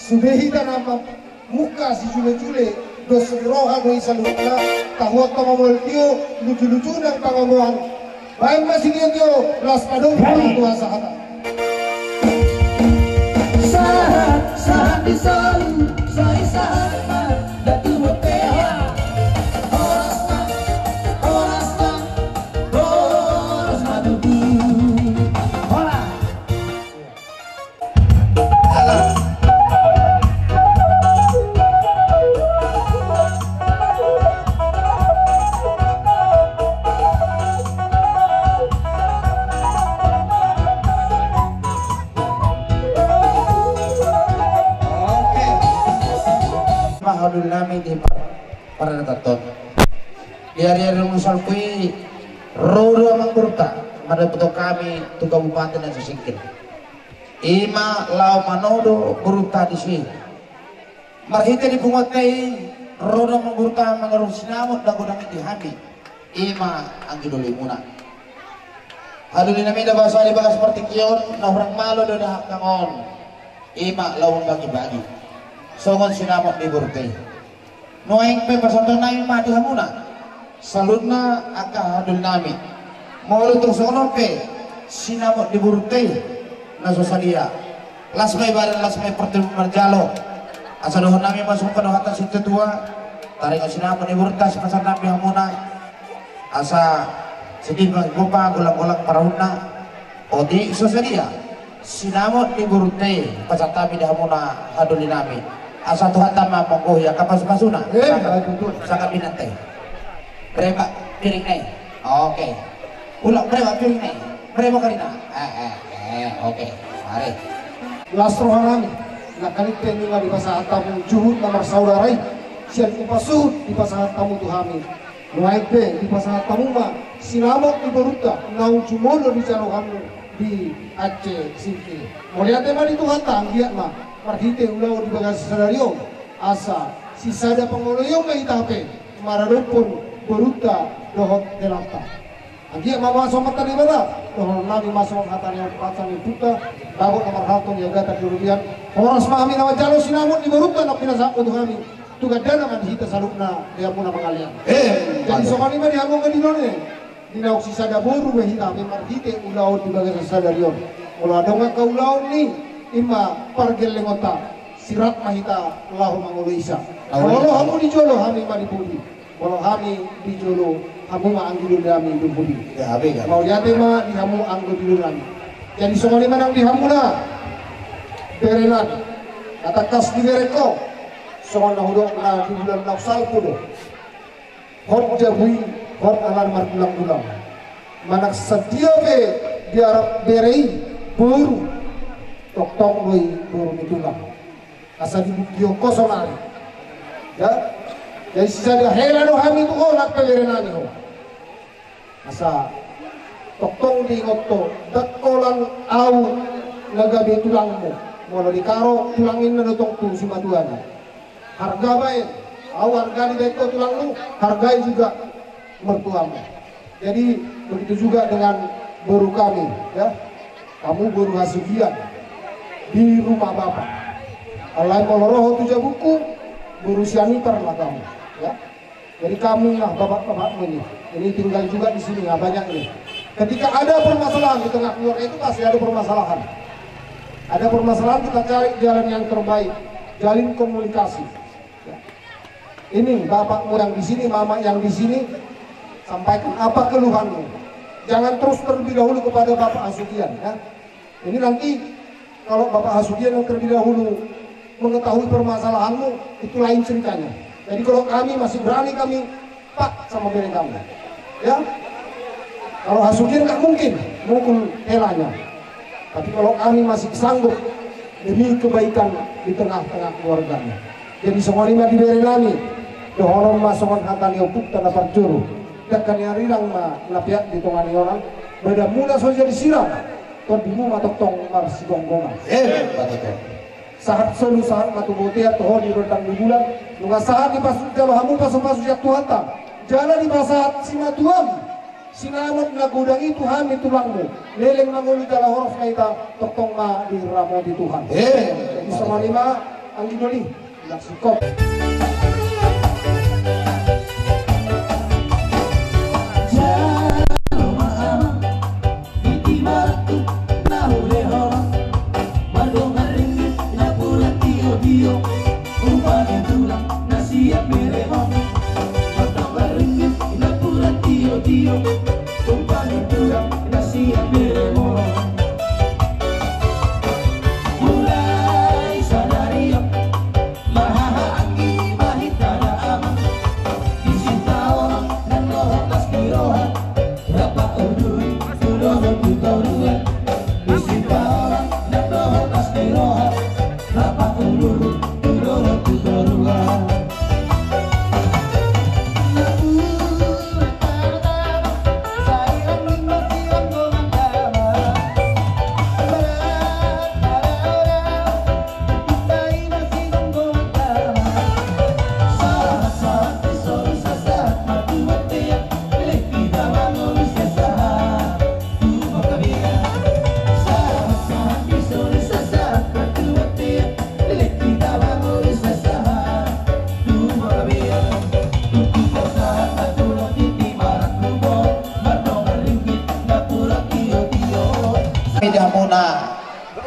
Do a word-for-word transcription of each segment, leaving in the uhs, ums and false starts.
Sude hita na mamungka sijulejule, dos ni roha do i saluhutna, tahuahon ma maol tio, lujuluju nang pangomoan. Baen ma sitiotio, las ma dohot pangatua sahata. Sahat, sahat di solu, sai sahat ma, datu botea. Horas ma, horas ma, horas ma tutu. Horas. Oke. Mahalu nami di par-, paradaton. Di ari-ari na salpu i, ro do amang boruta, madapothon hami tu kabupaten na so singkir. I ma laho manodo boruta disi. Marhite di punguanta i, ro do amang boruta mangalehon sinamot na godang i di hami. I ma anggi dolimuna. Hadulinami, na basa di bagas partingkian on, na hurang malo do dahahang on. I ma laho mambagi-bagi. Songon sinamot ni boruta i. Nuaeng pe pasahaton nami ma di hamuna saluhutna angka hadulinami. Molo tung songon on pe sinamot ni boruta i na so sadia, las ma i badan, las ma i partingkian marjalo. Asa dohonon nami ma songon pandohan ni situatua, taringot sinamot ni boruta, sipasahat nami hamuna. Asa sidin ma gopa golang-golang paraunna. Otik so sadia sinamot ni boruta i, pasahat hami di hamuna hadulinami. Asa Tuhanta ma manggohi angka pasu-pasuna. Eh, sangkap, baik, betul. Sangkap inanta i. Bere ma piringna i. Oke. Ulang, bere ma piringna i. Bere ma karina. Eh, eh, eh, oke. Mari. Las roha nami, nangkaning pe nunga dipasahat hamu juhut na marsaudara i, sian upa suhut dipasahat hamu tu hami. Nuaeng pe dipasahat hamu ma sinamot ni boruta naung jumolo dijalo hamu di Aceh Singkil. Mauliate ma di Tuhanta, anggiat ma marhite ulaon di bagasan sadari on, asa sisada pangoloion ma hita hape maradophon boruta dohot helanta. Anggiat ma, ma songon hata ni Debata, dohonon nami ma songon hata ni ompunta, bagot na marhalto, ni agatan di robean. Horas ma hami na manjalo sinamot ni boruta na pinasahatmu tu hami. Tu gandana ma di hita saluhutna di hamuna mangalean. Eh, jadi songon i ma di hamu angka dilon, di naung sisada boru ma hita hape marhite ulaon di bagasan sadari on. Molo adong angka ulaon ni, i ma pargellengonta, sirap ma hita laho mangoloisa. Molo hamu di jolo, hami ma di pudi. Molo hami di jolo, hamu ma anggi dolinami di pudi. Mauliate ma di hamu anggi dolinami. Jadi songon i ma nang di hamuna berenami. Na tangkas diberengko, songon na hudok na di bulan na salpu do. Hot jabu i, hot ala margulang-gulang. Manang sadia pe diarap bere i, boru, tongtong do i boru ni tulang. Asa dibuktianko sonari. Ya. Jadi sisada hela do hami tu ho, nang pe berenami ho. Asa tongtong diingot ho, ndang holan ahu na gabe tulangmu. Molo ditaro tulang, inna do tong tu simatuana. Harga baen, ahu harga dibaen tu tulangmu, hargai juga mertuamu. Jadi begitu juga dengan boru kami, ya. Kamu boru hasugian di rumah bapak. Alai molo ro ho tu jabungku, boru sian ipar ma kamu, ya. Jadi kami lah bapak-bapakmu ini. Ini tinggal juga di sini, ya, banyak ini. Ketika ada permasalahan di tengah keluarga itu, pasti ada permasalahan. Ada permasalahan, kita cari jalan yang terbaik, jalin komunikasi. Ya. Ini bapakmu yang di sini, mama yang di sini, sampaikan apa keluhanmu. Jangan terus terlebih dahulu kepada Bapak Hasugian, ya. Ini nanti kalau Bapak Hasugian yang terlebih dahulu mengetahui permasalahanmu, itu lain ceritanya. Jadi kalau kami masih berani, kami pak sama bere kami. Ya. Kalau Hasugian nggak mungkin mukul helanya. Tapi kalau kami masih sanggup demi kebaikan di tengah-tengah keluarganya. Jadi songon i ma di berenami, dohonon ma songon hata ni ompunta na parjolo. Dangka ni arirang ma na peak di tonga ni onan, badanmuna so jadi sirang, tondimuna tongtong marsigomgoman. Eh, betul. Sahat solu, sahat ma tu bontean, toho di rondang ni bulan. Nunga sahat dipasu-, jalo hamu pasu-pasu sian Tuhanta. Jala dipasahat simatuam sinamot na godang i tu hami tulangmu. Leleng mangolu jala horas ma hita, tongtong ma diramoti Tuhan. Eh. Jadi songon i ma, Alidoli, la singkop. Jalo ma amang, itimarangku, na hulehon, mardongan ringgit, napuran tio-tio, umbahen tulang, na sian beremon, mardongan ringgit, napuran tio-tio, umbahen tulang, na sian beremon. Mulai sadari on, marhaha anggi ma hita da amang. Disi taolong nang dohot las ni roha, rap paului tu dohot tu toruan. Disi taolong nang dohot las ni roha, rap paului tu dohot tu toruan. Di hamuna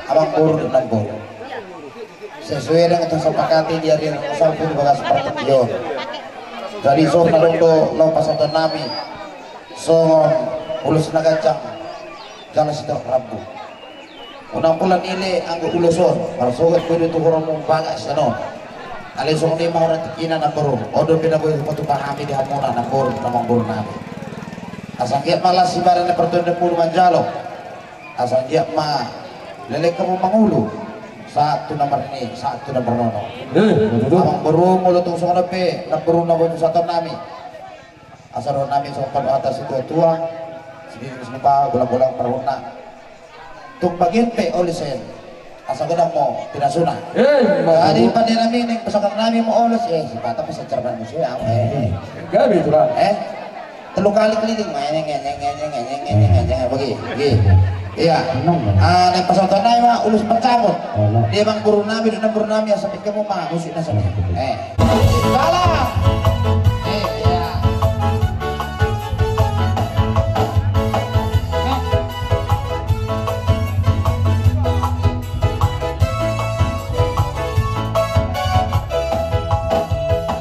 amangboru dohot namboru. Sesuai dengan tersepakati di ari na salpu di bagas partingkian. Jadi songon na dong do na pasahaton nami songon ulos na ganjang jala sitorop rambu. Unang pola nilai anggo ulos on marsogot do tu horong mumbaga sian on. Alai songon i ma hurang tingkina namboru, on do pe na boi hupatupa hami di hamuna namboru dohot namboru nami. Asa anggiat ma las ibana na partondion mulu manjalo. Asa anggiat ma leleng hamu mangolu sahat tu na marnini sahat tu na marnono. Eh, betul. Amangboru, molo tung songon on pe namboru na boi pasahaton nami. Asa dohonon nami songon pandohan ni situa-tua, sibiring sumba, golang-golang parhunna. Tung bagian pe oles i, asa godang ma pinasuna. Eh, jadi pande nami naeng pasahaton nami ma oles i, sipata pe sajar ban muse au. Eh, gabe tu lah. Eh, tolu kali keliling ma, enyeng, enyeng, enyeng, enyeng, enyeng, enyeng, bagi, bagi. Iya. Ah, naeng pasahaton nami ma ulos parcabut. Dia amangboru nami, dia namboru nami, asa pinggan muna musik na sani. Eh. Salah. Eh, iya.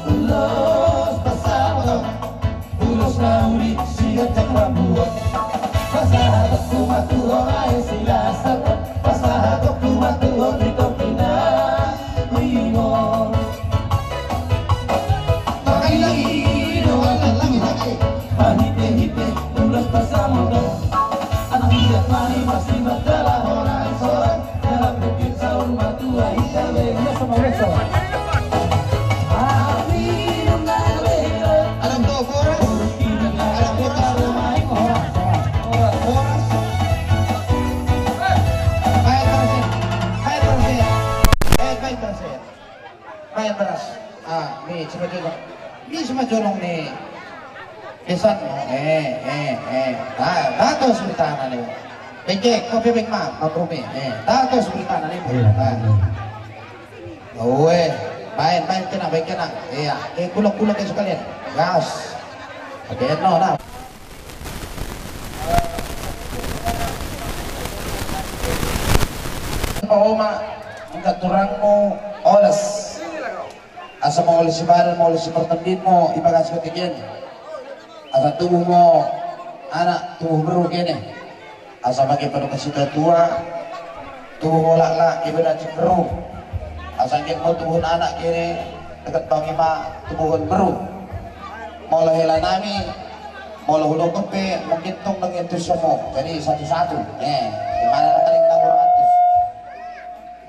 Ulos pasahaton, ulos na uli sian jang rambu on. Pasahatonku ma tu ho aek silas, pasahatonku ma tu ho di topi na ringot. Marhipe-hipe ulos pasahaton, anak liat ma nian masiman jala horas-horas, jala pingkir saur matua hita be. Ulos ma, ulos ma. Api nunga lera. Adong do horas. Adong do horas. Horas, horas. Baen beras, baen beras, baen beras. Baen beras. Ah, ni, coba, coba. Ni, coba jonong ni. Besan, eh, eh, eh. Ah, bagus bertana ni. Bengke, kopi beng ma, Pak Rumi. Eh, bagus bertana ni. Iya. Ah. Oe, baen, baen kena, baen kena. Iya, eh, kulak, kulak ya sekalian. Gas. Oke, no, nah. Pahoma, angka turangmu, oles. Asa maulos sibadan, maulos sipartondinmu, ibagas ketigin. Asa tubu ma anak, tubu beru kene. Asa mangke padohan situa-tua, tubu ma laklak, ibadan siberu. Asa anggiat ma tubuhon anak kene, dekat bangi ma tubuhon beru. Molo hela nami, molo hudok pe, mungkin tong nang itu semua. Jadi satu-satu. Eh, di mana na paling tahu ratus.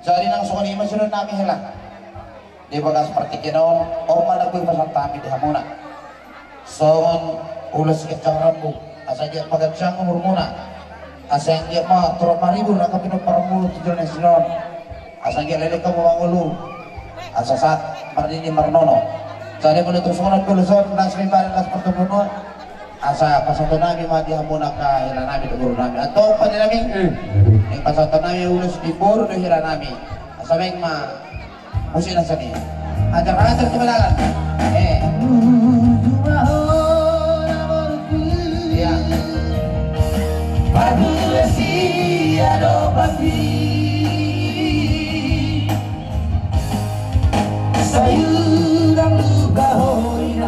Jadi nang songon i ma sian nami hela. Di bagas partingkian on, on ma na boi pasahat hami di hamuna. Songon ulos ganjang rambu, asa anggiat ma ganjang umurmuna. Asa anggiat ma torop maribur angka pinomparmuna tu joloan ni sian on. Asa anggiat leleng hamu mangolu. Asa sahat marnini marnono. Jadi molo tung songon on pe ulos on, las ma ibana, las partondion on. Asa pasahaton nami ma di hamuna angka hela nami dohot boru nami. Antong pande nami. Eh. Naeng pasahaton nami ulos di boru dohot hela nami. Asa baen ma. Musik na seni. Ajar-ajar tu dalan. Eh. Iya. Patusi ado pati. Sayudang luka hoina.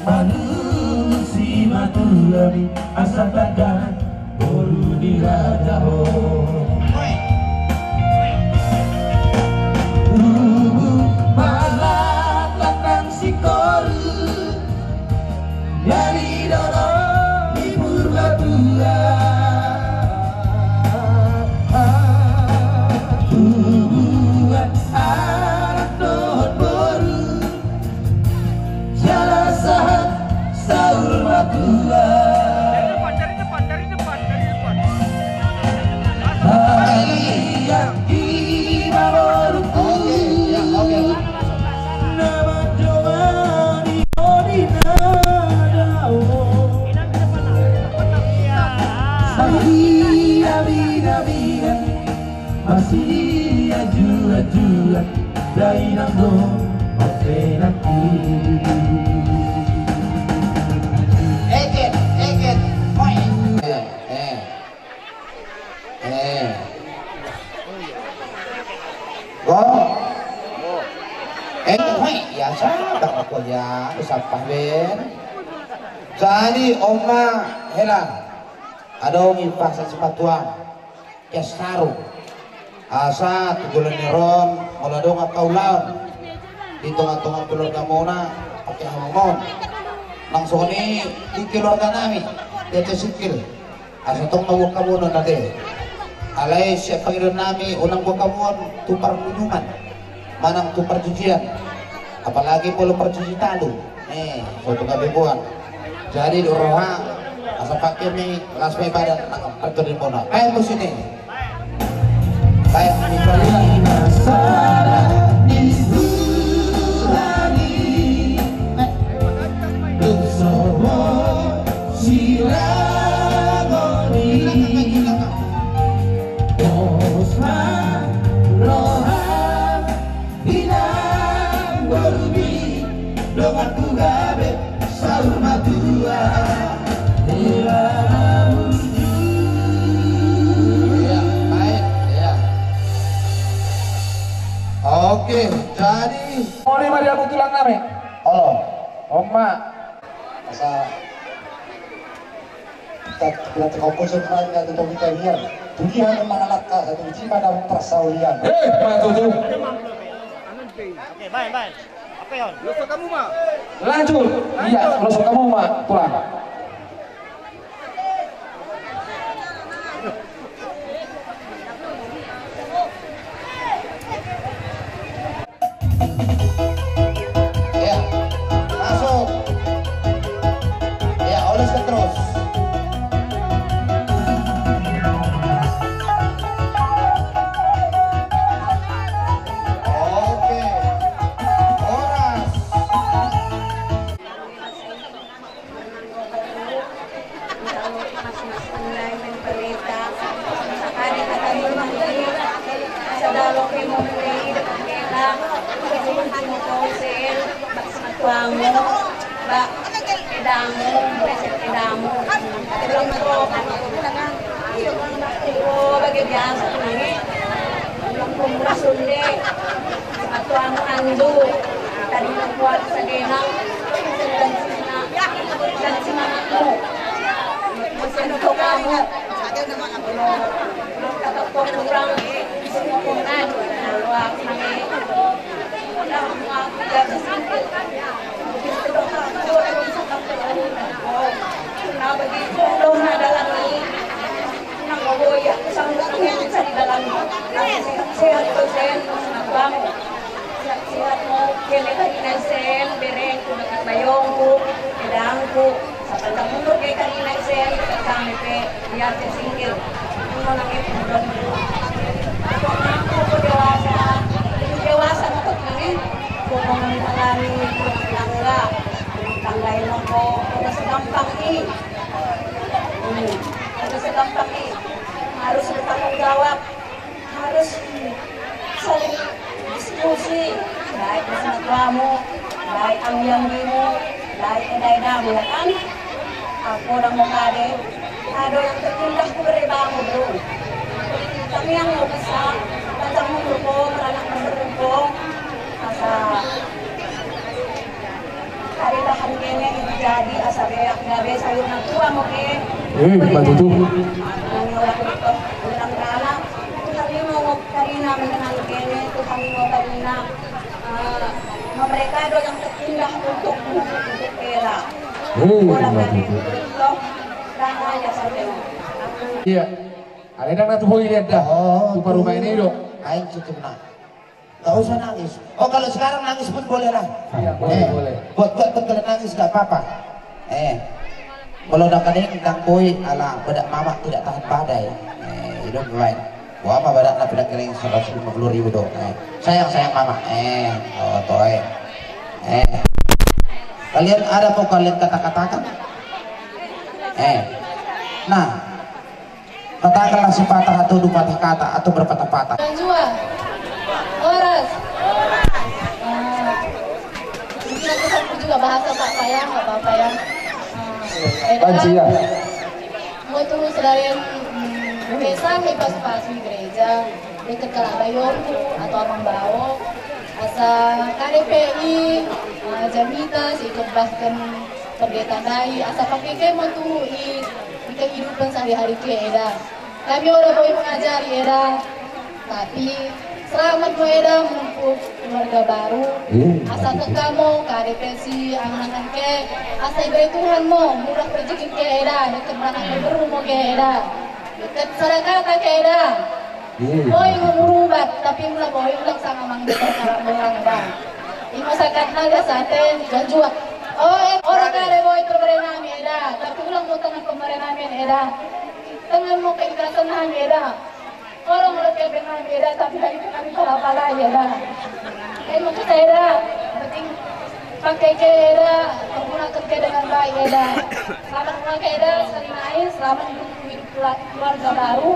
Manusi matuami asa tagan boru ni raja ho. Tubu malaklak nang sikoru, jadi dono di Purbatua. Tubuan anak dohot boru. Jala sahat saur matua. Dari depan, dari depan, dari depan, dari depan. Hadiah di maborku. Nama jomani odina dao. Sadia bina-bina. Masih aju-ajuan dainang do. Oke, nanti. Eket, eket, hoi. Eh, eh. Eh. Go. Eh, hoi. Ya, sabar aku ya. Sampah, Ben. Jadi, Oma, hela. Adong i pasahat sipatuam. Pias harum. Asa tu joloan ni ari on, molo adong angka ulaon di tonga-tonga keluargamuna, pake harum on. Nang songon i di keluarga nami, di Aceh Singkil. Asa tong na boan hamu on ate. Alai siap pangidoan nami, unang boan hamu on tu parmujuman. Manang tu parjujian. Apalagi molo parjuji talu. Eh, so tu gabe boan. Jadi do roha, asa pake mi las me badan nang parjujian bona. Baen musik ni. Baen mi badan. Masalah di Tuhan i. Dosa bo siragon i. Bos ma roha. Inang boru ni donganku gabe saur matua. Hela na burju. Iya, baik, iya. Oke, jadi. Mauliate ma di hamu tulang nami. Olo. Oma. Asa. Kita, kita terkompos sebenarnya, kita, kita lihat. Tujuan mangalangka, satu uji pada persaulian. Eh, betul tu. Oke, baik, baik. Apa ya? Lanjut. Iya, langsung kamu, Mak. Pulang. Iya, masuk. Iya, oleskan terus. Oke. Horas. Bagi biasa tu nami. Pura sunde. Sepatu amu andu. Tadi na kuat sadenang. Dan sina. Dan sina aku. Mesin tu kamu. Kata kau kurang. Kurang. Lalu aku nami. Kurang aku. Nah, begitu dong, nah, dalam ini. Nang bobo, ya, aku sanggup nang yang bisa di dalam. Sehat, sehat, sehat, sehat, bang. Sehat, sehat, mau kene tadi nang sen, berengku, dekat bayongku, pedangku. Sapanjang umur ke tadi nang sen, dekat kami pe, biar ke singkir. Mau nang itu, belum. Aku ngaku, aku dewasa. Aku dewasa, aku nangis. Aku mau mengalami rumah tangga. Rumah tangga yang mau, udah segampang ini. Hmm, harus gampang nih, harus bertanggung jawab, harus saling diskusi, Baik di sinatuamu, baik anggianggimu, baik edaedamu, ya kan? Aku udah mau kade, kado yang terindah ku beri bamu, bro. Kami yang mau bisa, kacang mau berko, meranak berko, asa kade tahan kene itu jadi asa beak gabe sayur na tua mau ke. Eh, betul tuh. Nang orang itu, orang anak, Tuhan ini mau karina menenang kene, Tuhan ini mau karina. Eh, mereka do yang terindah untuk untuk Ela. Hmm, orang betul. Iya. Ada yang na tu boi dia dah. Oh, tu parumaen i do. Aing cukup na. Gak usah nangis. Oh, kalau sekarang nangis pun boleh lah. Iya, boleh, eh, boleh. Buat buat buat kalian nangis gak apa-apa. Eh. Kalau udah kering, ndang boi, ala bedak mama tidak tahan badai. Eh, hidup baik. Wah, apa bedak na pindah kering seratus lima puluh ribu do. Eh, sayang, sayang mama. Eh, oh, toh, eh. Eh. Kalian ada mau kalian kata-katakan? Eh. Nah, katakanlah sepatah atau dua patah kata atau berpatah-patah. Tuan Jua. Horas. Ah, mungkin aku sambung juga bahasa Pak, Pak ya, nggak apa-apa ya. Ah, Panji ya. Mau tunggu sedarian, mm, biasa nggak pas-pas di gereja, deket kalak bayonku atau amang bao. Asa kade pe i, ah, jamita, si ikut bahkan pendeta dai, asa pake ke mau tunggu i, di kehidupan sehari-hari ke eda. Kami ora boi mengajari eda, tapi selamat mo eda menempuh keluarga baru. Iya, asa teka mo kade pe si angan-angan ke, asa iberi Tuhan mo murah rezeki ke eda, deket beranak berru mo ke eda, deket sada kata ke eda. Iya. Boi mo murubat, tapi mula boi ulang sama mang deket sarak berang eda. Imo sakat naga sate jajua. Oh, eh, ora kade boi pemere nami eda, tapi ulang mo tengah pemere nami eda. Tengah mo keikhlasan nami eda. Orang udah kepeng nami eda, tapi dari kami kalau apa lagi eda. Eh, mau kita eda, penting pakai ke eda, menggunakan ke dengan baik eda. Selamat memakai eda, sering naik, selamat hidup, hidup kela-, keluarga baru.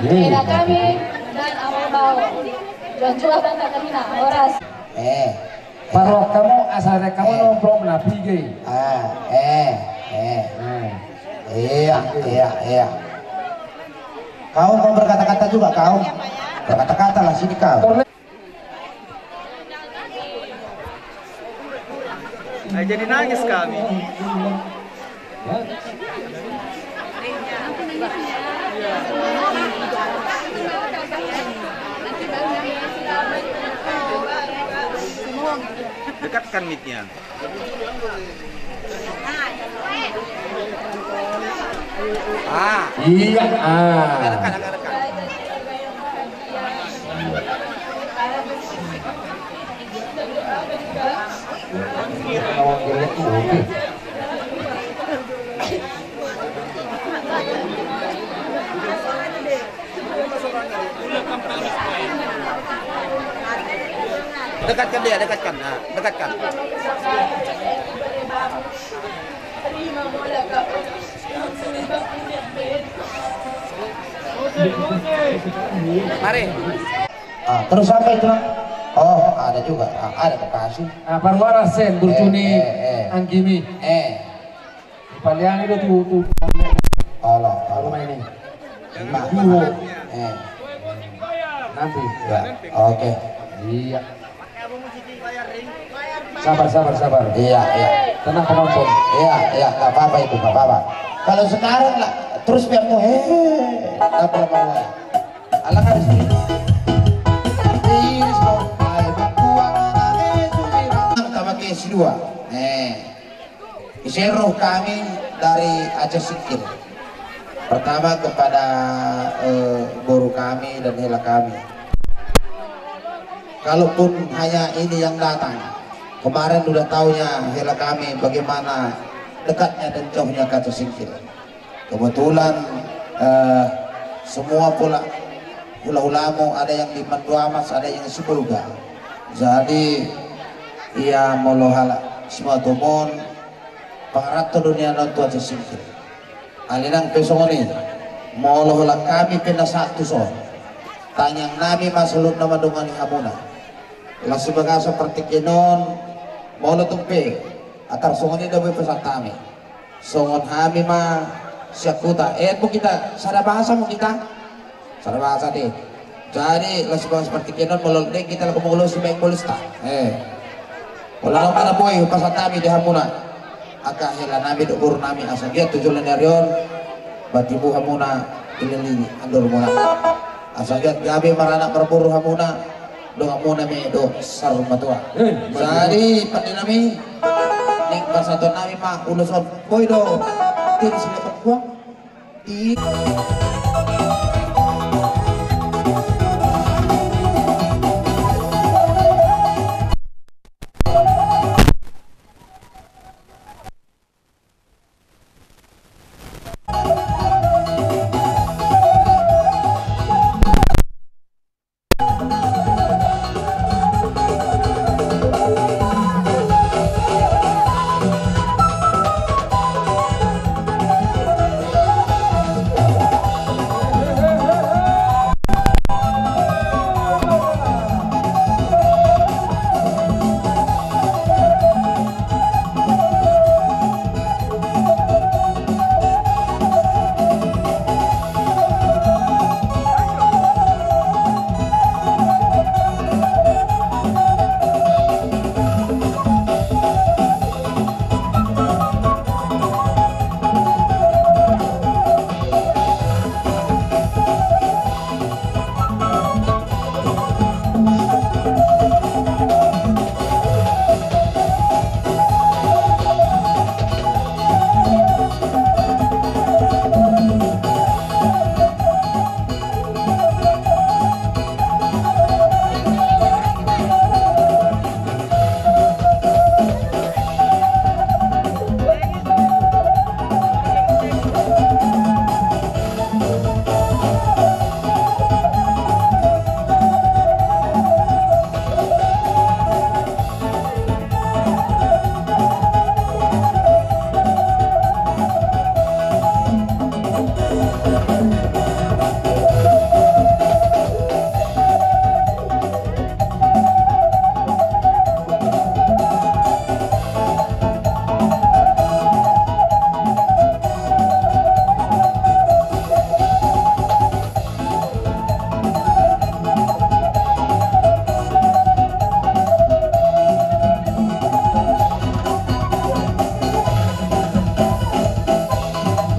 Iya. Eda kami dan amang bao. Tuan Jua banta karina, horas. Eh. Parrohahon hamu, asa rek hamu, eh, nomprong na piga i. Ah, eh, eh. Eh. Iya, iya, iya. Kau mau berkata-kata juga kau? Berkata-kata lah sini kau. Ay, jadi nangis kami. Dekatkan mic-nya. Ah. Iya, ah. Dekat, dekat, dekat. Dekatkan dia, dekatkan. Nah, dekatkan. Mari. Ah, terus apa itu, Bang? Oh, ada juga. Ah, ada kekasih. Ah, parwara sen, burjuni, eh, eh, eh, anggimi. Eh. Di palian itu tuh, tuh. Alah, alah. Rumah ini. Nah. Duo. Eh. Nanti. Ya, oke. Iya. Sabar, sabar, sabar. Iya, iya. Tenang, penonton. Iya, iya, nggak apa-apa itu, nggak apa-apa. Kalau sekarang lah, terus biar tuh, hehehe, nggak apa-apa. Alah, kan sini. Iris, kok. Ayo, buang, ayo, buang. Tambah ke si dua. Eh. Ise roh kami dari Aceh Singkil. Pertama kepada, eh, boru kami dan hela kami. Kalaupun hanya ini yang datang, kemarin udah taunya hela kami bagaimana dekatnya dan jauhnya ke Aceh Singkil. Kebetulan, eh, semua pula hula-hulamu, ada yang di Manduamas, ada yang di Sibolga. Jadi, ia molo halak simatomon, pangaranto do nian on tu Aceh Singkil. Alai nang pe songon i, molo halak kami pe na sahat tu son, tangiang nami ma saluhutna mandongani hamuna. Laos di bagasan partingkian on, molo tung pe, atar songon i do boi pasahat hami. Songon hami ma sian huta. Eh, molo hita, sada bahasa molo hita? Sada bahasa do i. Jadi, laos di bagasan partingkian on, molo deng hita laho mangulosi, baen bolista. Eh. Molo adong ma na boi pasahat hami di hamuna. Angka hela nami dohot boru nami, asa anggiat tu joloan ni ari on, batibu hamuna, dilili andor muna. Asa anggiat gabe maranak marboru hamuna, dongan muna ma i dohot saur matua. Eh, jadi, pande nami, naeng pasahaton nami ma ulos on, boi do, tiri silepan kuang.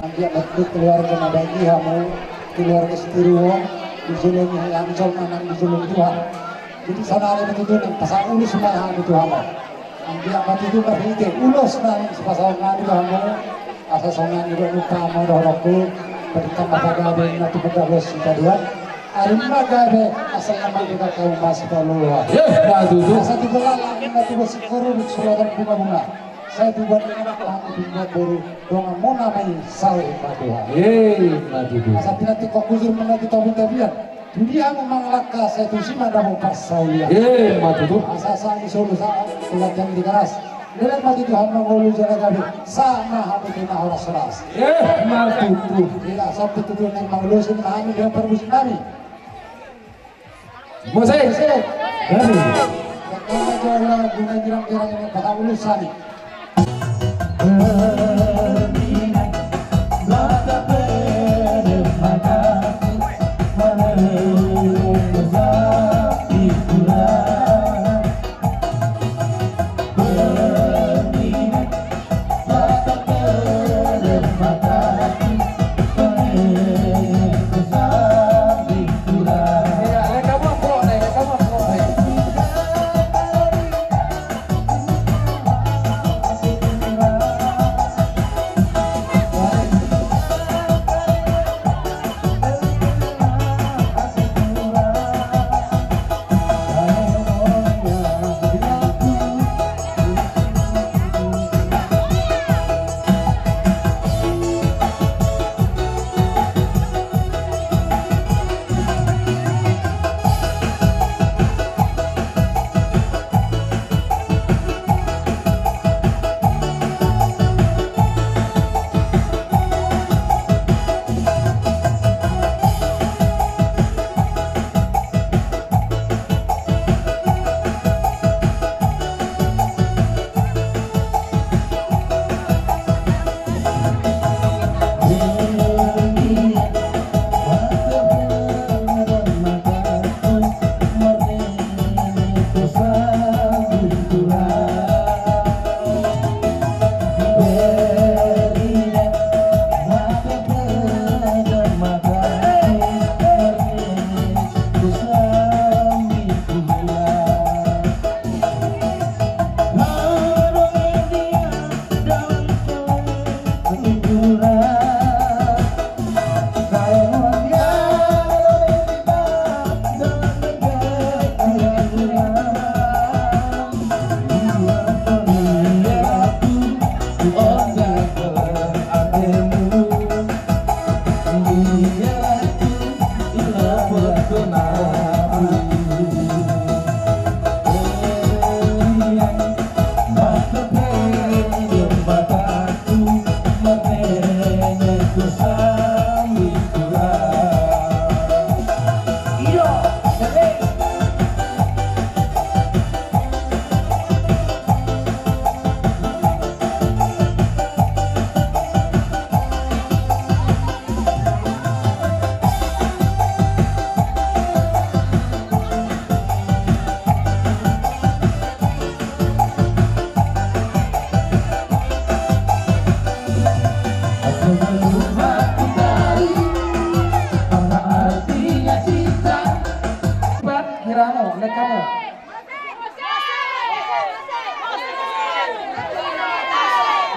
Anggiat ma tutu keluarga na badia hamu, keluarga Sitorus on, dijoloi hamu jolma na dijoloi Tuhan. Jadi saonari ma tutu naeng pasahat ulos ma hamu tu hamu. Anggiat ma tutu marhite ulos na naeng sipasahat nami tu hamu, asa songon i do nunga hamu dohononku, patingkan ma pagabe na tu pagabe sitadoan. Ari ma gabe, asa ia ma tutu hamu masipalua. Asa tu belalang na tu bosik koru, sulatan bunga-bunga. Sai tubuan anak hamu tubuan boru, dongan muna ma i saur matua. Asa pinantikkon hujur ma na tu tobu tapian. Tu dia hamu mangalangka, sai tusi ma dapot parsaulian. Asa sahat ni solu sahat, pelatihan di keras. Leleng ma tutu hamu mangolu jala gabe, sahat ma hamu tu na horas-horas. Asa tutu naeng mangulosi ma hami dengan parmusik nami. Musik. Musik. Gari. Pertama jala guna girang-girang ini pada urusan.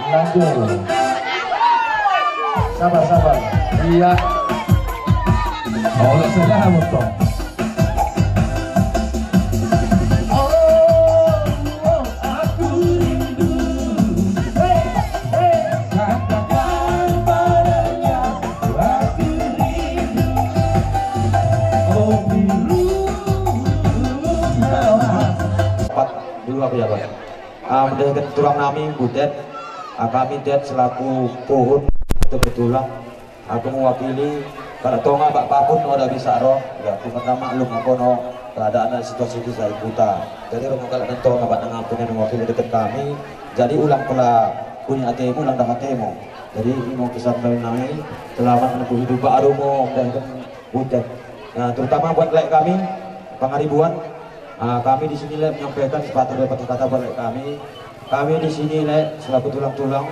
Lanjut. Sabar, sabar. Iya. Oh, sudah, Botong. Oh, oh, aku rindu. Hei, hei. Katakan padanya, aku rindu. Oh, biru. Empat, dua, pejabat. Ah, mendehekan tulang nami, Butet. Ah, kami, Tet, selaku puhun, kebetulan aku mewakili, pada tonga, Pak Pakun, oh, dak bisa ro, ya, aku minta maklum, aku no, keadaan situasi di saya buta. Jadi, rumah kalau dan tonga, Pak, nang ampun yang mewakili dekat kami. Jadi, ulang pula punya atemu, ulang dah atemu. Jadi, ini mau pesan dari nami, selamat menempuh hidup baru, mau mendehekan Butet. Nah, terutama buat lae kami, Pangaribuan, ah, kami di sini, lae, menyampaikan sepatah dua patah kata buat lae kami. Kami di sini, lae, selaku tulang-tulang,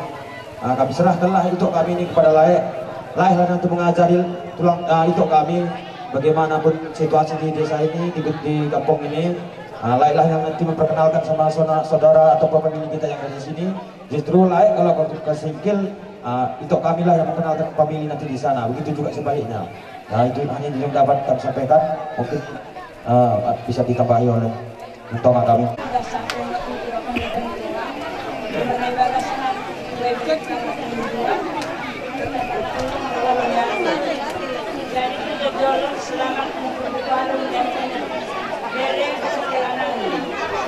ah, kami serahkanlah itok kami ini kepada lae. Lae lah nanti mengajari tulang, ah, itok kami bagaimanapun situasi di desa ini, di, di kampung ini. Ah, lae lah yang nanti memperkenalkan sama sona-, saudara atau pemilik kita yang ada di sini. Justru lae kalau kau ke Singkil, ah, itok kami lah yang memperkenalkan family nanti di sana. Begitu juga sebaliknya. Nah, itu hanya yang dapat kami sampaikan. Mungkin, ah, bisa ditambahi oleh tonga kami. Jadi, kita jolo selamat. Bere kesekilanan,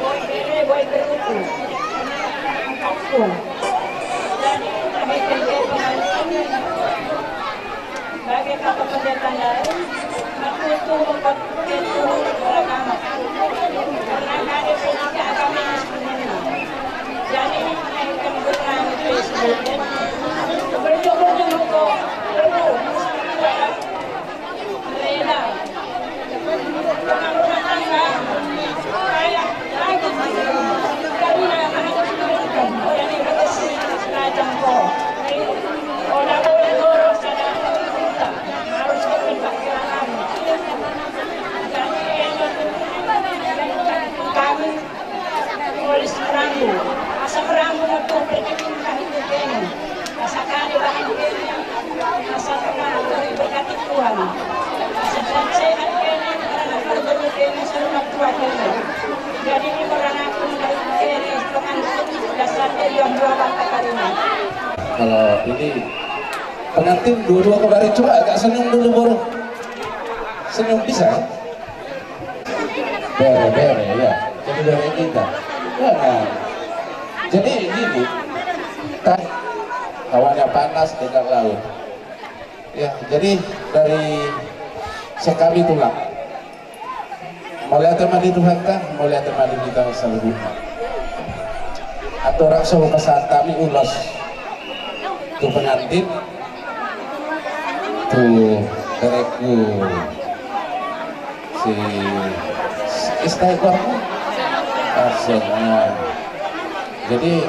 boi bere, boi berutu, angkatku. Jadi, kami kerja dengan kami. Bagi Bapak Pendeta Nari, aku itu membuat itu beragama. Karena ada pendidikan agama yang sebenarnya. Jadi, kami berdoa itu sebenarnya. Berdoa untuk Polis Marambu, asa Marambu ma tu perjalanan kami tu kene. Asa kami bahan kene, asa kami berkati Tuhan. Asa sehat kene, karena kalau begitu kene selamat Tuhan kene. Jadi ini orang aku dari kene, Tuhan dasar dari yang dua bangka karina. Kalau ini pengantin dua-dua kau dari coba agak senyum dulu, Bor. Senyum bisa? Bere, bere, ya. Jadi bere kita. Ya, nah. Jadi gini, ta-, hawanya panas, dekat laut. Ya, jadi dari sekami tulang. Mauliate ma di Tuhanta, mauliate ma di hita saluhutna. Andorang so hupasahat hami ulos tu pengantin, tu berengku si, si Ista, itu apa? Maksudnya. Jadi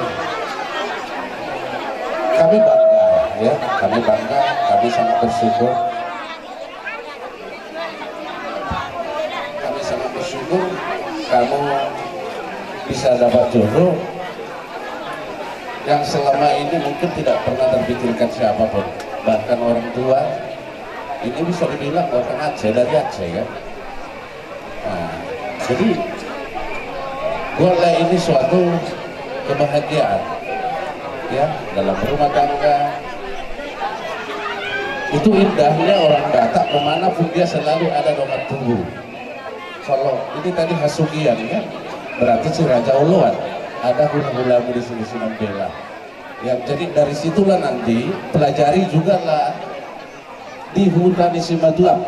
kami bangga, ya, kami bangga, kami sangat bersyukur. Kami sangat bersyukur kamu bisa dapat jodoh yang selama ini mungkin tidak pernah terpikirkan siapapun, bahkan orang tua. Ini bisa dibilang orang Aceh, dari Aceh, kan. Nah, jadi buatlah ini suatu kebahagiaan, ya, dalam rumah tangga. Itu indahnya orang Batak, kemanapun dia selalu ada dongan tubu. Kalau ini tadi Hasugian, kan, berarti si Raja Oloan, ada hula-hulamu di sini, Sinambela. Ya, jadi dari situlah nanti pelajari juga lah di huta ni Simatupang.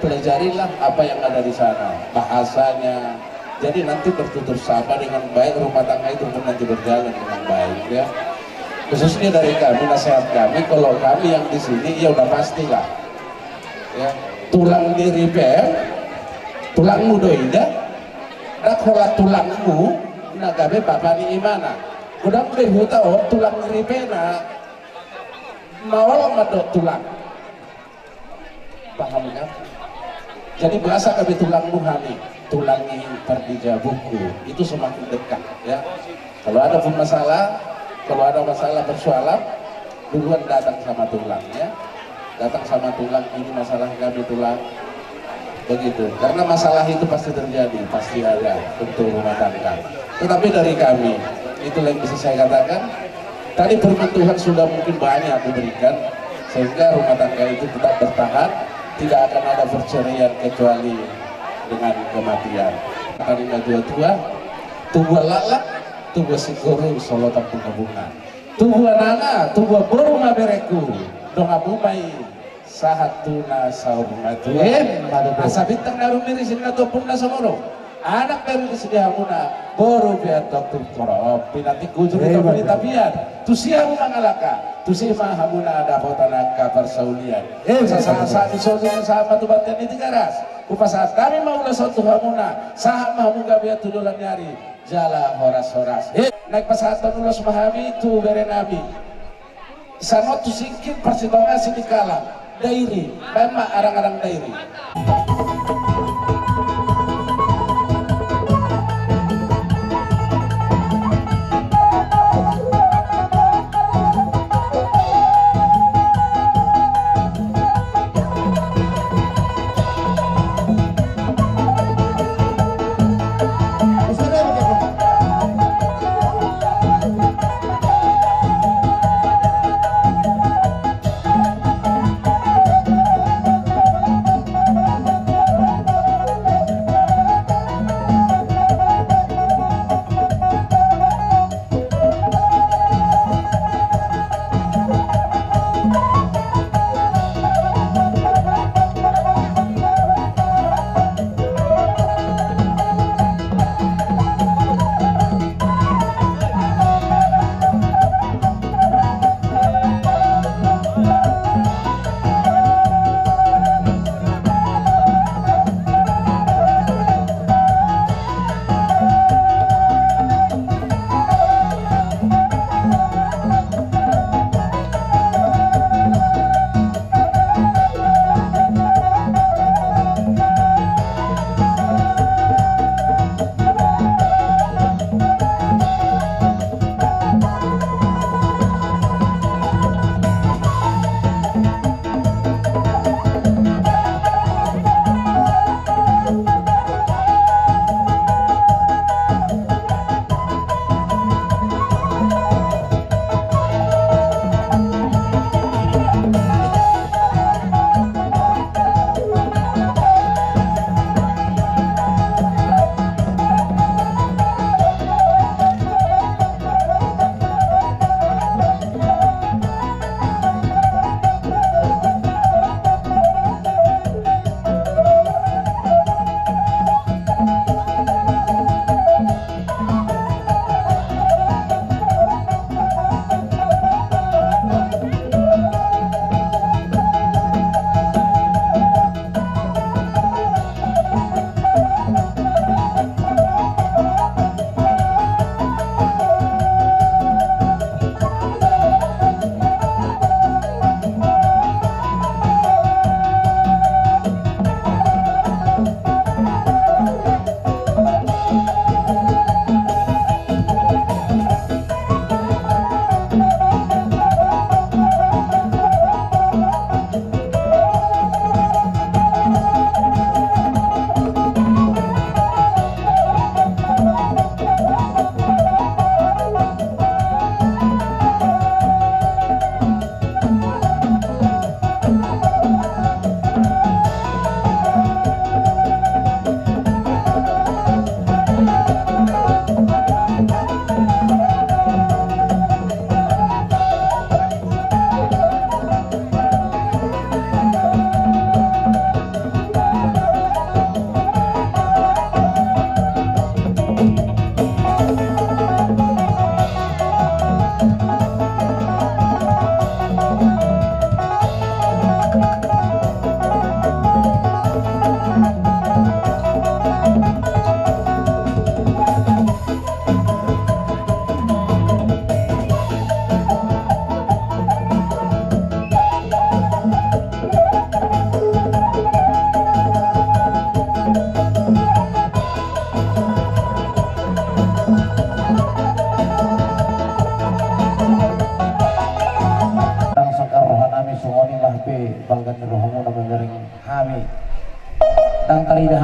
Pelajarilah apa yang ada di sana, bahasanya. Jadi nanti bertutur sapa dengan baik, rumah tangga itu pun nanti berjalan dengan baik, ya. Khususnya dari kami, nasihat kami, kalau kami yang di sini, ya udah pastilah. Ya, tulang ni ripe, tulangmu do i da, ndang holan tulangmu na gabe bapa ni imana. Godang be huta on tulang ni ripena. Maol ma do tulang. Paham, kan? Jadi bahasa kami tulangmu hami, tulang ni pardijabungku, itu semakin dekat, ya. Kalau ada pun masalah, Kalau ada masalah persoalan, duluan datang sama tulang, ya. Datang sama tulang, ini masalah kami, tulang. Begitu. Karena masalah itu pasti terjadi, pasti ada untuk rumah tangga. Tetapi dari kami, itulah yang bisa saya katakan. Tadi firman Tuhan sudah mungkin banyak diberikan, sehingga rumah tangga itu tetap bertahan, tidak akan ada perceraian kecuali dengan kematian. Tadi tua-tua, tubuan laklak, tubuan singkoru, solotan bunga-bunga. Tubuan anak, tubuan boru ma berengku, donganmu ma i sahat tu na saur matua. Emma tutu. Asa bintang na rumiris i na tu ombun na sumorop. Anak pe riris di hamuna, boru pe antong turpuk. Pinantiku juri. Emma tutu. Tapian, tusi hamu mangalangka, tusi ma hamuna dapotan angka parsaulian. Emma tutu. Sahat-sahat ni solu, sahat ma tu bontean ni Tigaras. Hupasahat hami ma ulos on tu hamuna, sahat ma hamu gabe tu joloan ni ari. Jala horas-horas. Eh, naeng pasahathon ulos ma hami tu bere nami. Sangot tu singkir parsitonga sinikalang. Dairi, baen ma arang-arang Dairi.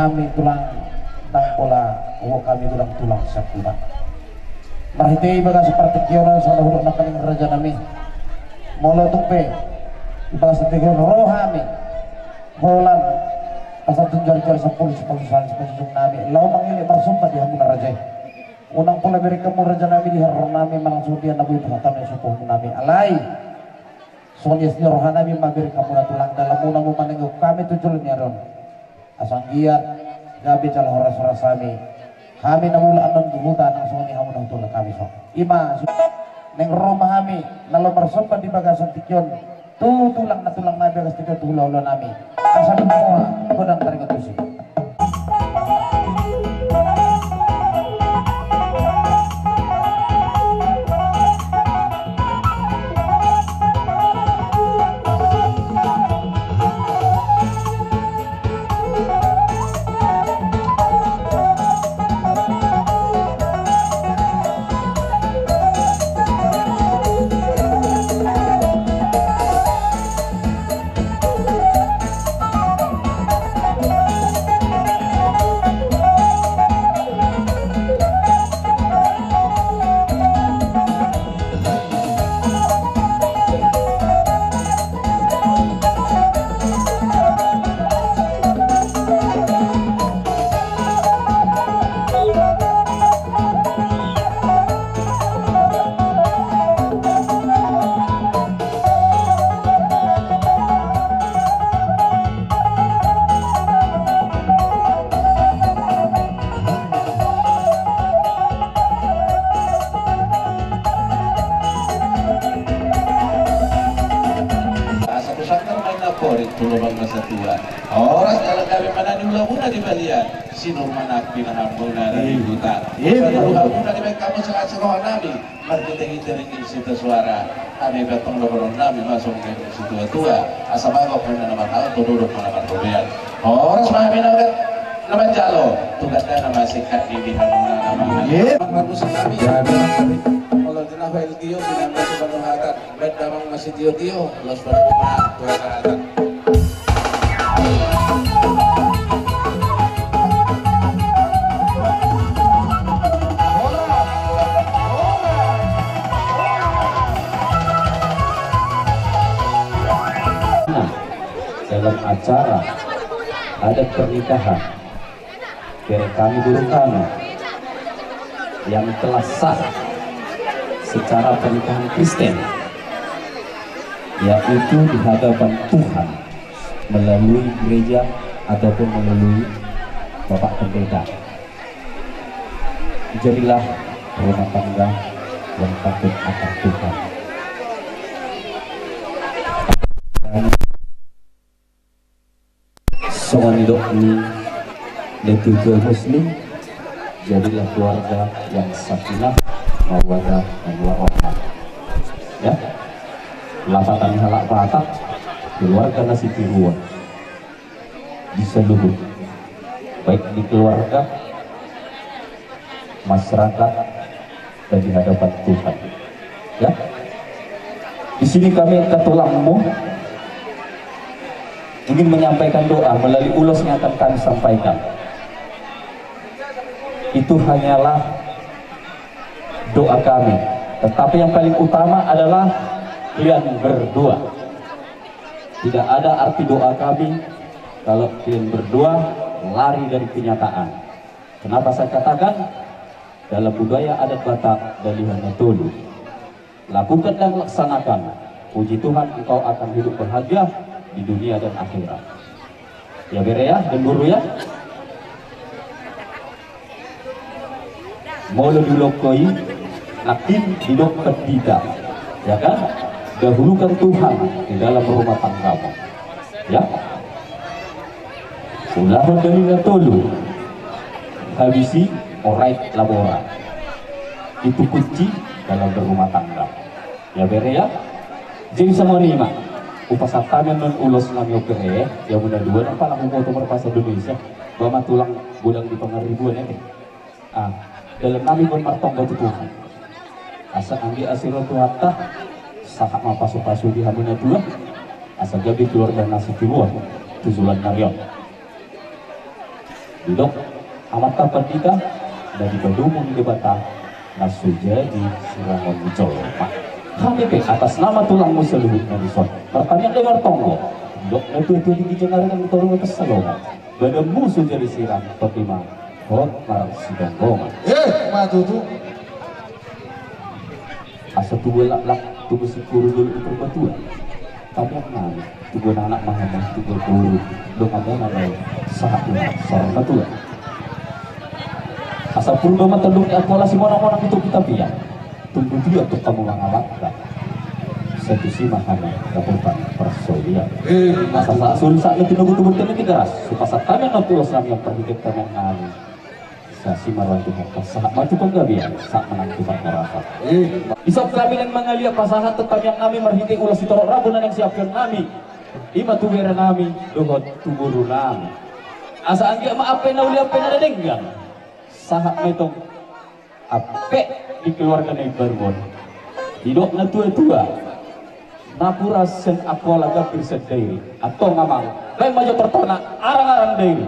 Hami tulang, ndang pola uo hami godang tulang sian hita. Marhite i bagas partingkian on songon na hudok nangkaning raja nami. Molo tung pe di bagas partingkian ro hami holan pasahat tu jari-jari sampulu sipasu-, sipasu-, sipasujung nami laho mangelek marsomba di hamuna raja i. Unang pola bereng hamu raja nami di haroro nami manang songon dia na boi pasahat hami tu suhut nami, alai songon i ma roha nami mambereng hamuna tulang dalan muna ma manengok hami tu jolo ni ari on. Asa anggiat gabe jala horas-horas hami. Hami na mulak annon di huta nang songon i hamu na hutolhas hami songon i ma. Naeng ro ma hami na laho marsomba di bagasan tingki on tu tulang na tulang nami, bagas tingki on tu hula-hula nami. Asa dua godang taringot tusi. Asa tu sanggar ma i na porik tu lobang na satua. Horas jala gabe ma na niula muna di balian. Sinur ma na pinahan muna di huta. Iya, iya. Sinur ma na pinahan muna di balian. Hamu sehat-sehat roha nami. Marhite-hite ringgit sita suara. Hami bertong dohonon nami ma songon na situa-tua. Asa bagot ma na mangalo, tonduk ma na marrobean. Horas ma hami na manjalo. Tu gandana ma singkat ni di hamuna na mangalo. Iya. Marmusik nami. Iya, iya. Molo di na L T O, di na Soekarno Hatta. Baen damang masitio-tio, los berhubungan, tuan. Nah, dalam acara adat pernikahan, bere kami, guru kami yang telah sah secara pernikahan Kristen, yaitu di hadapan Tuhan melalui gereja ataupun melalui Bapak Pendeta. Jadilah rumah tangga yang takut akan Tuhan. Songon nidok ni natuatua Muslim, jadilah keluarga yang sakinah, mawaddah, dan warahmah. Ya, lapatan halak Batak, keluarga na sitiruon di seluruh, baik di keluarga, masyarakat, dan di hadapan Tuhan. Ya. Di sini kami, ketulangmu, ingin menyampaikan doa melalui ulos yang akan kami sampaikan. Itu hanyalah doa kami. Tetapi yang paling utama adalah kalian berdua. Tidak ada arti doa kami kalau kalian berdua lari dari kenyataan. Kenapa saya katakan? Dalam budaya adat Batak, dalihon na tolu. Lakukan dan laksanakan. Puji Tuhan, engkau akan hidup bahagia di dunia dan akhirat. Ya, bere ya, dan guru ya. Molo di ulok i, nangkin didok pandita, ya kan? Dahulukan Tuhan di dalam rumah tanggamu. Ya. Ulahon dalil na tolu. Habisi orait labora. Itu kunci dalam berumah tangga. Ya, bere ya. Jadi songon i ma. Hupasahat hami annon ulos nami on, bere. Ya, muna dua nang pala huboto marbahasa Indonesia. Ba ma tulang godang di Pangaribuan, ya. Ah, dalan nami on martonggo tu Tuhan. Asa anggiat asi roha ni Tuhanta, sahat ma pasupasu di hamu na tulang, asa gabe keluarga na sitiruon tu joloan ni ari on. Didok Amanta Pandita, na di padomu ni Debata na so jadi sirangon ni jolma. Hami pe atas nama tulangmu saluhutna dison martamiang, dengar tonggo. Didok na tuatua di ginjang ari nang di toru atas Salomo, badanmu so jadi sirang, tong i ma hot marsitonggong. Eh, ma tutu. Asa tubu laklak, tubu singkoru, dolok ni Purbatua. Tamiang nami, tubu anak ma hamu, tubu boru, dongan muna ma i, sahat tu na saur matua. Asa Purba ma tondong ni Angkola, simonangmonang di topi tapian. Tung dua tu hamu mangalangka, sai tusi ma hami dapotan parsaulian. Eh, asa sahat solu sahat ni tinogu, tubu tene tigaras, so pasahat hami annon tu ulos nami, marhite tamiang nami. Sai asi ma roha ni Tuhanta, sahat ma tu panggabean, sahat ma nang tu parhorasan. Eh. Dison hami naeng mangaliat pasahathon tamiang nami marhite ulos sitorop rambu na naeng siampehon nami, i ma tu bere nami dohot tu boru nami. Asa anggiat ma ampe na uli, ampe na denggan, sahat ma i tong ampe di keluarga na imbaru on. Didok na tuatua, napuran sian Angkola, gambir sian Dairi. Antong amang, baen ma jo tortorna, arangaran Dairi.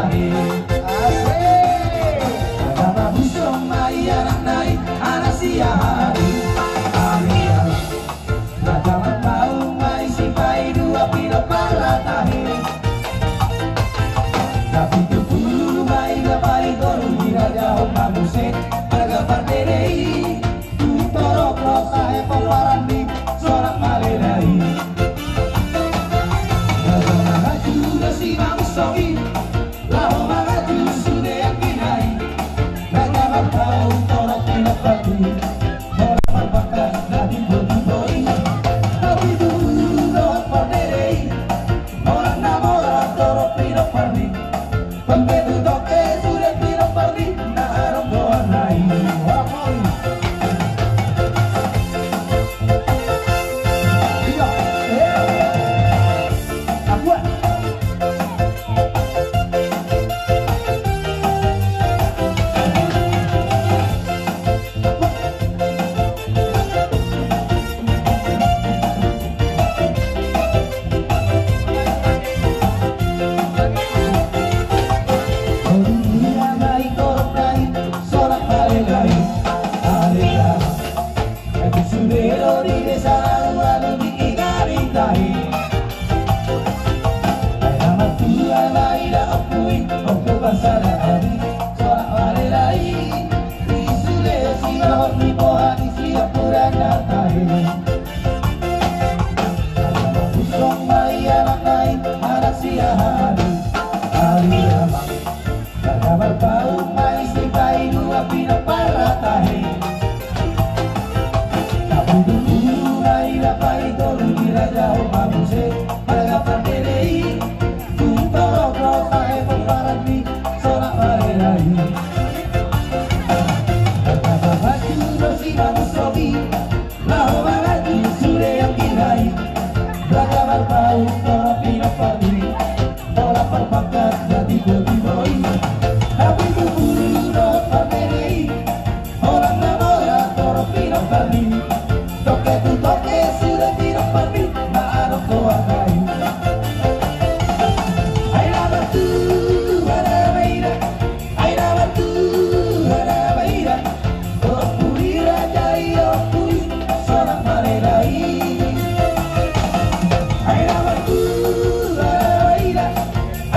Asik. Raja Marhusong ma i anakna i, anak si Ahari. Ahari. Raja Marpaung ma i, sipaidua pinompar na tahe. Na pitu pulu ma i, na paling toru di raja on ma muse. Raja Pardede i, tung torop do sahe pomparan ni Sonak Malela i. Raja Marhatu do si Marhusong i, laho mangatur sude anggina i. Raja Marpaung torop pinompar ni, holan marpangkat na timbo-timbo i. Na pitu pulu dohot Pardede i, holan na mora torop pinompar ni. Pambetu toke sude pinompar ni, na adong goarna i. Oi. Iya. Eh. Apuan. Raja Marpaung ma i, sipaidua pinompar na tahe. Na pitu pulu ma i, na paling toru di raja on ma muse. Raja Pardede i, tung torop do sahe pomparan ni Sonak Malela i. Raja Marhatu do si Marhusong i, laho mangatur sude anggina i. Raja Marpaung torop pinompar ni, holan marpangkat na timbo-timbo i. Na pitu pulu dohot Pardede i, holan na mora torop pinompar ni. Toke tu toke sude pinompar ni, na adong goarna i. Ai na martua na baida, ai na martua na baida. Ompu i raja i, ompu i Sonak Malela i. Ai na martua na baida,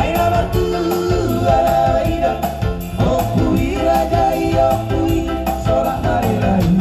ai na martua na baida. Ompu i raja i, ompu i Sonak Malela i.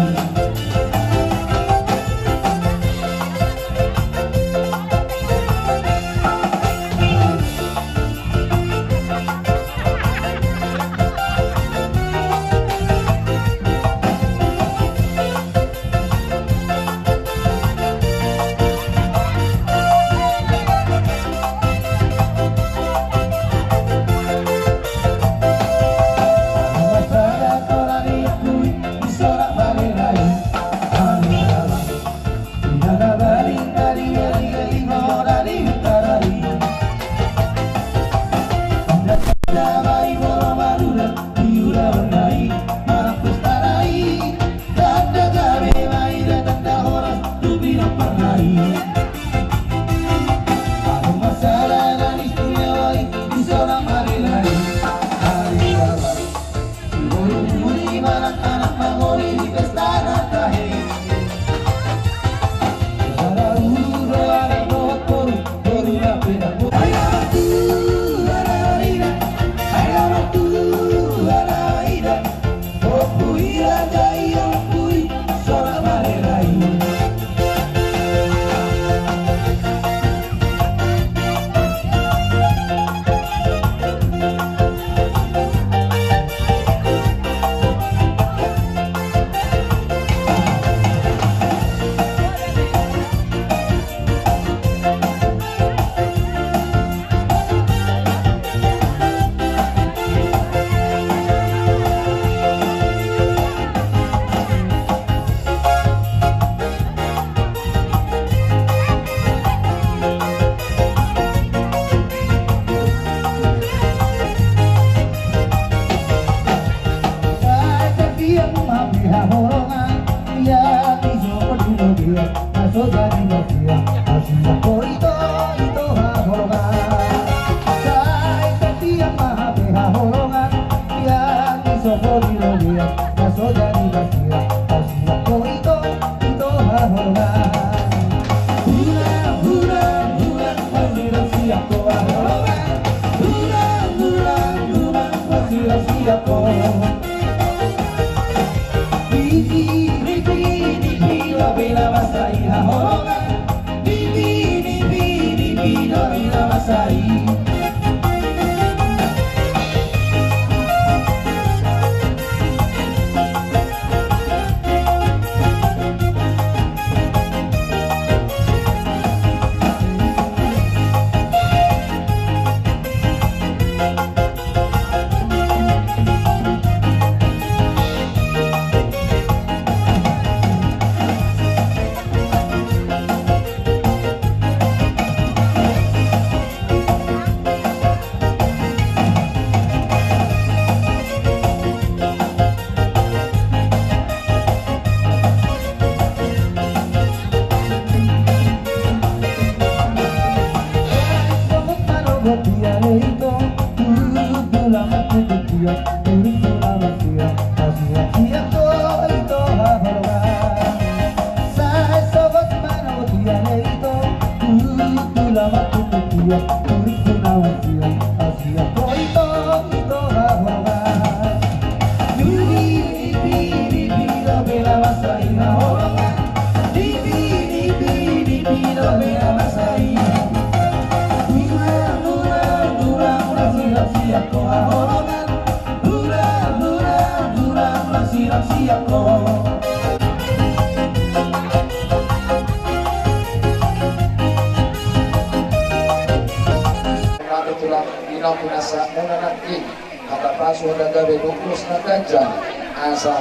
Mate tulang, inang pinasa muna nangkin. Hata pasu, hata gabe, dohot ulos na ganjang. Asa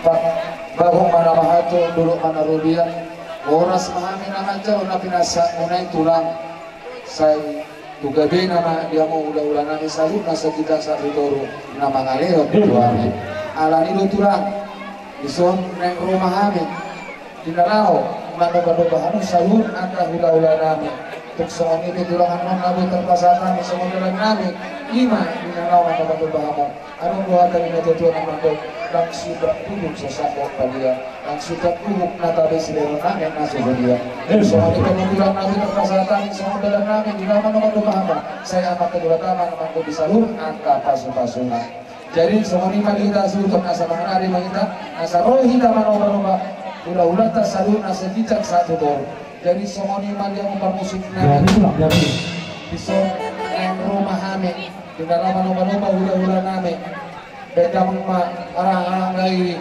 pa-, bahul ma na mahantu, dolok ma na rugian. Horas ma hami na manjalo na pinasa muna i tulang. Sai tu gabena ma di hamu hulahula nami saluhutna saginjang sahat tu toru na mangalehon tu hami. Alani do tulang, dison naeng ro ma hami di na laho manobadoba hamu saluhut angka hulahula nami. Tung songon i pe tulang, annon na boi tarpasahat hami songon dalan nami, i ma di na laho manobadoba hamu. Adong do hata ni natuatua na mandok, ndang suda guguk so sambok palia, ndang suda guguk na tabe silehon nami na so badia. Songon i pe tulang, na boi tarpasahat hami songon dalan nami di na laho manobadoba hamu, sai Amanta Debata ma na manggohi saluhut angka pasupasuna. Jadi songon i ma di hita suhut, asa manganari ma hita, asa ro hita manobadoba hulahulanta saluhutna saginjang sahat tu toru. Jadi songon i ma di hamu parmusik nami. Dison naeng ro ma hami di na laho manobadoba hulahula nami. Baen damang ma, arahangga i.